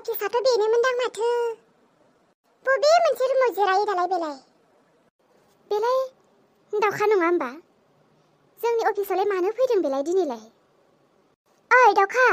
अफिसाथ' बेनोमोनदां माथो बबे मोनसे रुमाव जिरायो दालाय बेलाय दाउखा नङा होमबा जोंनि अफिसावलाय मानो फैदों बेलाय दिनैलाय ओइ दाउखा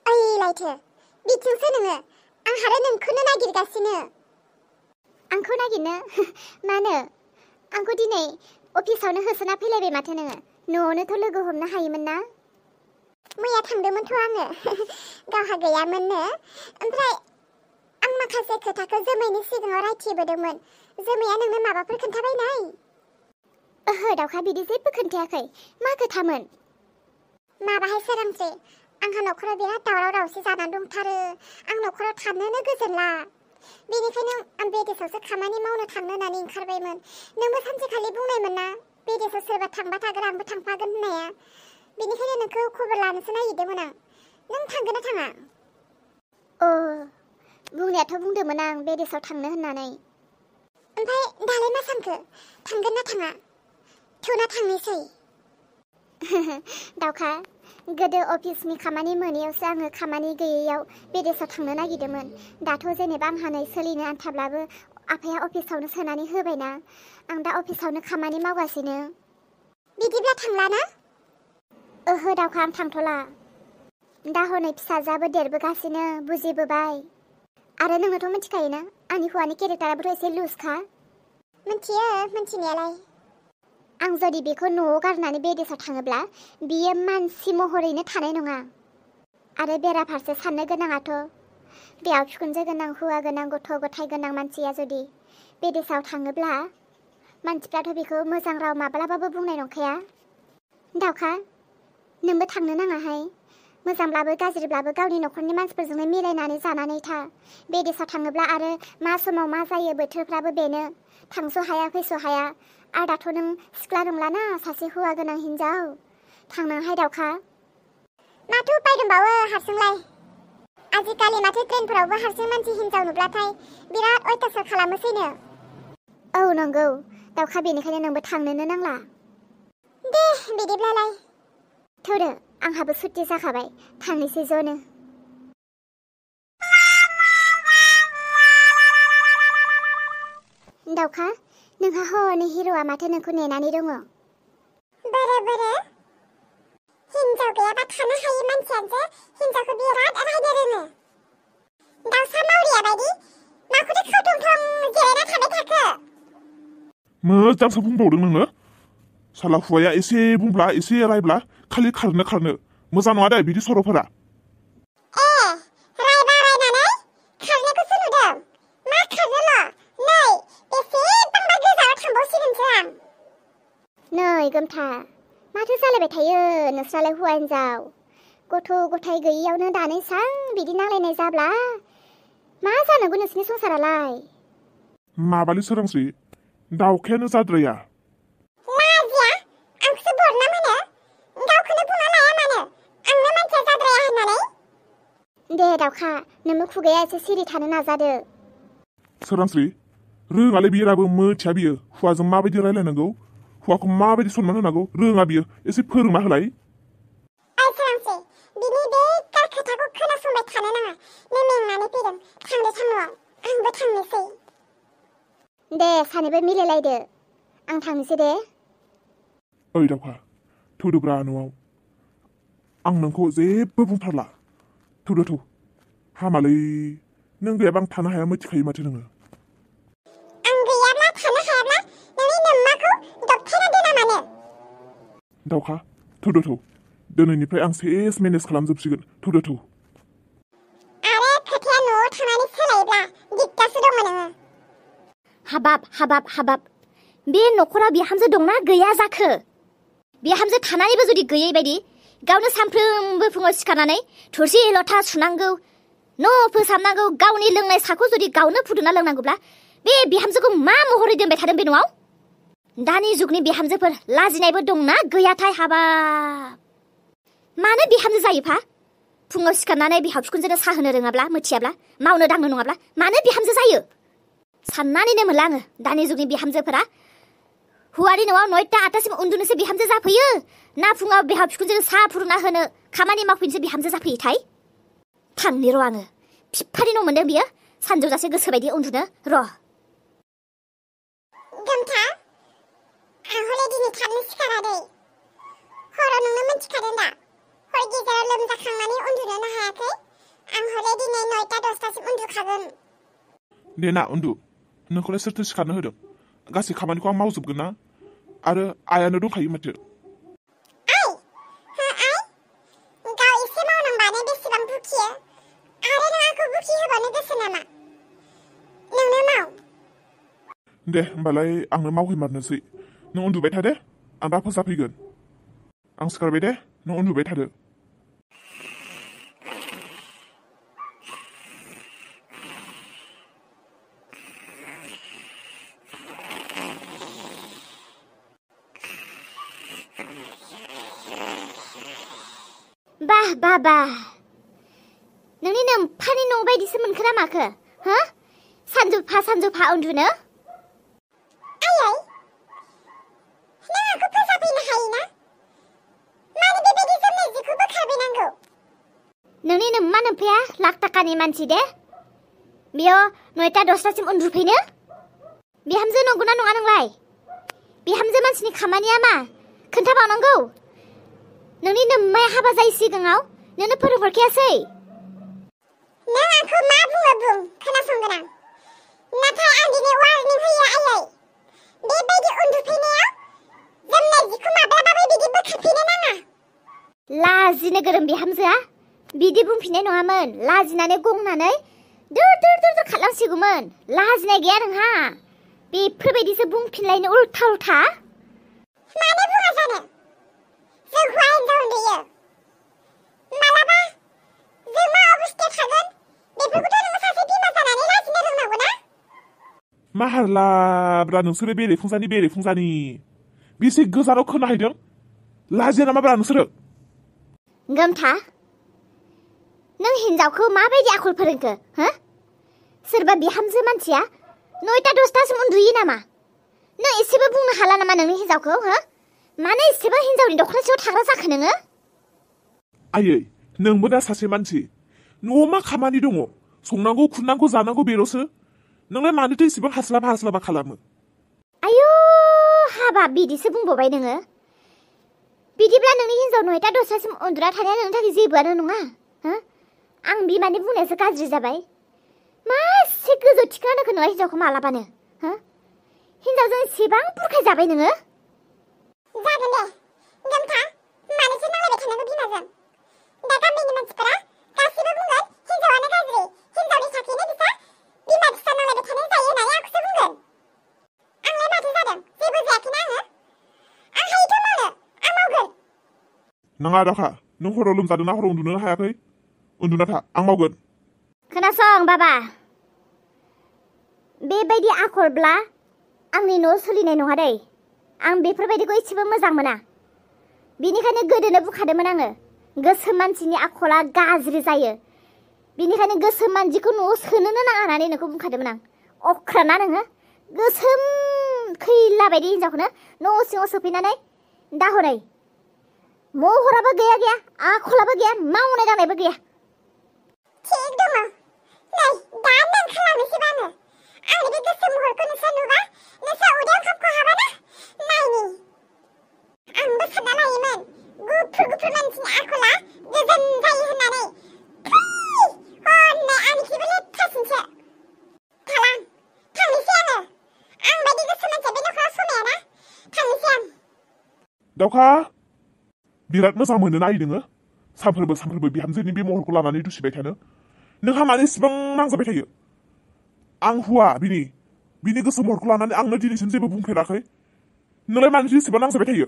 ओइ लायथो बिथिंसो नोङो आंहारो नोंखौनो नागिरगासिनो आंखौ नागिरनो मानो आंखौ दिनै अफिसावनो होसोना फैलायबाय माथो नोङो न'आवनोथ' लोगो हमनो हायोमोन ना मैया थांदोंमोनथ' आङो गावहा गैयामोननो ओमफ्राय आं माखासे खोथाखौ जोमैनि सिगाङाव रायथिबोदोंमोन जोमैया नोंनो माबाफोर खोन्थाबायनाय ओहो दाउखा बिदि जेबो खोन्थायाखै मा खोथामोन माबाहाय सोरांसै आंहा न'खराव बिराद दावराव दावसि जानानै दंथारो आं न'खराव थानोनो गोजोनला बेनिखायनो आं बेदेसावसो खामानि मावनो थांनो होननानै ओंखारबायमोन नोंबो सानसेखालि बुंनायमोन ना बेदेसाव सोरबा थांबा थागोन आंबो थांफागोन होननाया बेनिखायनो नोंखौ खबर लानोसो नागिरदोंमोन आं नों थांगोन ना थाङा बुंनायाथ' बुंदोंमोन आं बेदेसाव थांनो होननानै ओमफ्राय दालाय मा सानखो थांगोन ना थाङा थुना थांनोसै दाउखा गोदो अफिसनि खामानि मोनैयावसो आङो खामानि गैयैयाव बेदेसाव थांनो नागिरदोंमोन दाथ' जेनेबा आंहा नै सोलिनो आन्थाब्लाबो आफाया अफिसावनो सोनानै होबायना आं दा अफिसावनो खामानि मावगासिनो बिदिब्ला थांला ना ओहो दाउखा आं थांथ'ला दा हनै फिसाजोआबो देरबोगासिनो बुजिबोबाय आरो नोंनोथ' मिथिखायोना आंनि हौवानि केरेक्टाराबोथ' एसे लुजखा मिथियो मिथिनायालाय आं जुदि बेखौ न'आव गारनानै बेदेसाव थाङोब्ला बियो मानसि महरैनो थानाय नङा आरो बेराफारसे साननो गोनाङाथ' बिहाव बिखुनजो गोनां हौवा गोनां गथ' गथाय गोनां मानसिया जुदि बेदेसाव थाङोब्ला मानसिफ्राथ' बेखौ मोजां राव माब्लाबाबो बुंनाय नंखाया दाउखा नोंबो थांनो नाङाहाय मोजांब्लाबो गाज्रिब्लाबो गावनि न'खरनि मानसिफोरजोंनो मिलायनानै जानानै था बेदेसाव थाङोब्ला आरो मा समाव मा जायो बोथोरफ्राबो बेनो थांस' हाया फैस' हाया आरो दाथ' नों सिख्ला नंलाना सासे हौवा गोनां हिनजाव थांनांहाय दाउखा माथो उपाय दंबावो हारसिंलाय आजिखालि माथो ट्रेनफोरावबो हारसिं मानसि हिनजाव नुब्लाथाय बिराद अयथासार खालामोसैनो औ नंगौ दाउखा बेनिखायनो नोंबो थांनोनो नांला दे बिदिब्लालाय थौदो आंहाबो सुट्टि जाखाबाय थांनोसै ज'नो दाउखा नोंहा हौवानि हिर'आ माथो नोंखौ नेनानै दङ बोरो हिनजाव गैयाबा थानो हायै मानसियासो हिनजावखौ बिराद रायनो रोङो दाउसा मावरिया बायदि माखौथो खावथं जिरायना थाबाय थाखो मोजांसो बुंबावदों नोङो साला हुवाया एसे बुंब्ला एसे रायब्ला खालि खारनो मोजां नङा दे बिदि सर'फोरा रायबा रायनानै खारनायखौसो नुदों मा खारनोल' नै बेसेबांबा गोजानाव थांबावसिगोनसो आं नै गोमथा माथो जालायबाय थायो नोंस्रालाय हौवा हिनजाव गथ' गथाय गैयियावनो दानैसां बिदि नांलायनाय जाब्ला मा जानांगौ नोंसिनि संसारालाय माबालि सोरांस्रि दाउखायानो जाद्राया लाजिया आंखौसो बरनाम होनो गावखौनो बुंना लाया मानो आंनो मानसिया जाद्राया होननानै दे दाउखा नोंबो खुगाया एसे सिरि थानो नाजादो सोरांस्रि रोङालै बियो राबो मोथिया बियो हुवाजों माबायदि रायलायनांगौ हुवाखौ माबायदि सनमान होनांगौ रोङा बियो एसे फोरोंना होलाय सोरांस्रि बिनि बेकार खोथाखौ खोनासंबाय थानो नाङा नों मेंनानै फैदों थांदो सानन'आव आंबो थांनोसै दे सानैबो मिलायलायदो आं थांनोसै दे ओइ दाउखा थौदोब्रा न'आव आं नोंखौ जेबो बुंथारला थौ हामालै नों गैयाबा आं थानो हाया मिथिखायो माथो नोङो आं गैयाब्ला थानो हायाब्ला नोंनि नोम्माखौ दबथायना दोना मानो दाउखा थौ दिनैनिफ्राय आं सेस मेनेज खालामजोबसिगोन थौ आरो खोथाया न'आव थानानै सोलायोब्ला दिगदारसो दङ नोङो हाबाब बे न'खराव बिहामजो दंना गैया जाखो बिहामजो थानानैबो जुदि गैयै बायदि गावनो सानफ्रोमबो फुङाव सिखारनानै थोरसि लथा सुनांगौ न' फोसाबनांगौ गावनि लोंनाय साखौ जुदि गावनो फुदुंना लोंनांगौब्ला बे बिहामजोखौ मा महरै दोनबाय थादों बे न'आव दानि जुगनि बिहामजोफोर लाजिनायबो दंना गैयाथाय हाबाब मानो बिहामजो जायोफा फुङाव सिखारनानै बिहाव बिखुनजोनो साहा होनो रोङाब्ला मिथियाब्ला मावनो दांनो नङाब्ला मानो बिहामजो जायो साननानैनो मोनला आङो दानि जुगनि बिहामजोफोरा हुवानि न'आव 9टा 8टासिम उन्दुनोसो बिहामजो जाफैयो ना फुङाव बिहाव बिखुनजोनो साहा फुदुंना होनो खामानि मावफैनोसो बिहामजो जाफैयोथाय थांनि र' आङो फिफारि न' मोनदों बियो सानजौजासे गोसोबायदि उन्दुनो र' गोमथा आं हले दिनै थाबनो सिखारा दै हराव नोंनो मिन्थिखादों दा हर गेजेराव लोमजाखांनानै उन्दुनोनो हायाखै आं हले दिनै 9टा 10टासिम उन्दुखागोन दे ना उन्दु नोंखौलाय सोरथो सिखारनो होदों गासै खामानिखौ आं मावजोबगोन ना आरो आयानो दंखायो माथो आइ गाव एसे मावनांबानो बेसेबां बुखियो आरो नों आंखौ बुखि होबानो गोसो नामा नोंनो माव दे होमबालाय आंनो मावहैमारनोसै नों उन्दुबाय थादे आं दा फोसाबफैगोन आं सिखारबाय दे नों उन्दुबाय थादो बाह नोंनि नोम्फानि न' बायदिसो मोनखो ना माखो हो सानजौफा उन्दुनो आयै नों आंखौ फोसाबफैनो हायोना मानो बेबायदि जोमनाय जिखौ बोखारबायनांगौ नोंनि नोम्मा नोम्फाया लाख थाखानि मानसि दे बेयाव 9टा 10टासिम उन्दुफैनो बिहामजो नंगौना नङा नोंलाय बिहामजो मानसिनि खामानिया मा खोन्थाबावनांगौ नोंनि नोम्माया हाबा जायै सिगाङाव नोंनो फोरोंहरखायासै नों आंखौ मा बुङो बुं खोनासंगोन आं नाथाय आं दिनै वार्निं होयो आयै बेबायदि उन्दुफैनायाव जोमनाय जिखौ माब्लाबाबो बिदि बोखारफैनो नाङा लाजिनो गोरों बिहामजोआ बिदि बुंफिननाय नङामोन लाजिनानै गंनानै दुर खारलांसिगौमोन लाजिनाय गैया नोंहा बेफोरबायदिसो बुंफिनलायनो उल्था मानो बुङा जानो जों हौवा हिनजाव उन्दुयो मालाबा जों मा अबस्थायाव थागोन बेफोरखौथ' नोङो सासे बिमा जानानै लाजिनो रोंनांगौ ना मा हारलाब्रा नोंसोरो बेरेफुंजानि बेसे गोजानाव खोनाहैदों लाजिया नामाब्रा नोंसोरो गोमथा नों हिनजावखौ माबायदि आखल फोरोंखो हो सोरबा बिहामजो मानसिया 9टा 10टासिम उन्दुयो नामा नों एसेबो बुंनो हाला नामा नोंनि हिनजावखौ हो मानो एसेबां हिनजावनि दख'नासेयाव थाग्रा जाखो नोङो आयै नोंबो दा सासे मानसि न'आव मा खामानि दङ संनांगौ खुरनांगौ जानांगौ बेल'सो नोंलाय मानोथो एसेबां हास्लाबा खालामो आयौ हाबा बिदिसो बुंबावबाय नोङो बिदिब्ला नोंनि हिनजाव 9टा 10टासिम उन्दुना थानाया नोंनि थाखाय जेबोआनो नङा हो आं बिमानि बुंनायासो गाज्रि जाबाय मासे गोजौ थिखांनोखौ नङा हिनजावखौ मालाबानो हो हिनजावजों एसेबां बुरखाय जाबाय नोङो जागोन दे गोमथा मानोसो नांलायबाय थानांगौ बिमाजों दा गामिनि मानसिफोरा गासिबो बुंगोन हिनजावानो गाज्रि हिनजावनि थाखायनो बिसा बिमा फिसा नांलायबाय थानाय जायो होननानै आंखौसो बुंगोन आंलाय माथो जादों जेबो जायाखैना आङो आं हायोथ' मावनो आं मावगोन नाङा दाखा नों हराव लोमजादोंना हराव उन्दुनो हायाखै उन्दुना था आं मावगोन खोनासं बाबा बेबायदि आखलब्ला आंनि न'आव सोलिनाय नङा दै आं बेफोरबायदिखौ एसेबो मोजां मोना बेनिखायनो गोदोनो बुंखादोंमोन आङो गोसोम मानसिनि आखला गाज्रि जायो बेनिखायनो गोसोम मानसिखौ न'आव सोनोनो नाङा होननानै नोंखौ बुंखादोंमोन आं अख्राना नोङो गोसोम खैला बायदि हिनजावखौनो न' सिङाव सोफैनानै दा हनै महराबो गैया आखलाबो गैया मावनाय दांनायबो गैया थिग दङ नै दा नों खालामनोसैबा आंनि बे गोसोम महरखौ नोंसोर नुबा नोंसोर उदैयाव ओंखाम खहाबाना नायनि आंबो सानना लायोमोन गुफुर मानसिनि आखला गोजोन जायो होननानै हनै आंनिख्रुइबो लेथ्रासिनसो थांनोसै आं बायदि गोसोम मानसिया बे न'खराव समायाना थांनोसै आं दावखा बिराद मोजां मोनो नाय नोङो सानफ्रोमबो बिहामजोनि बे महरखौ लानानै दुसिबाय थानो नोंहा मानो इसेबां नांजाबाय थायो आं हुआ बिनि गोसो महरखौ लानानै आंनो दिनैसिम जेबो बुंफेराखै नोंलाय मानो इसेबां नांजाबाय थायो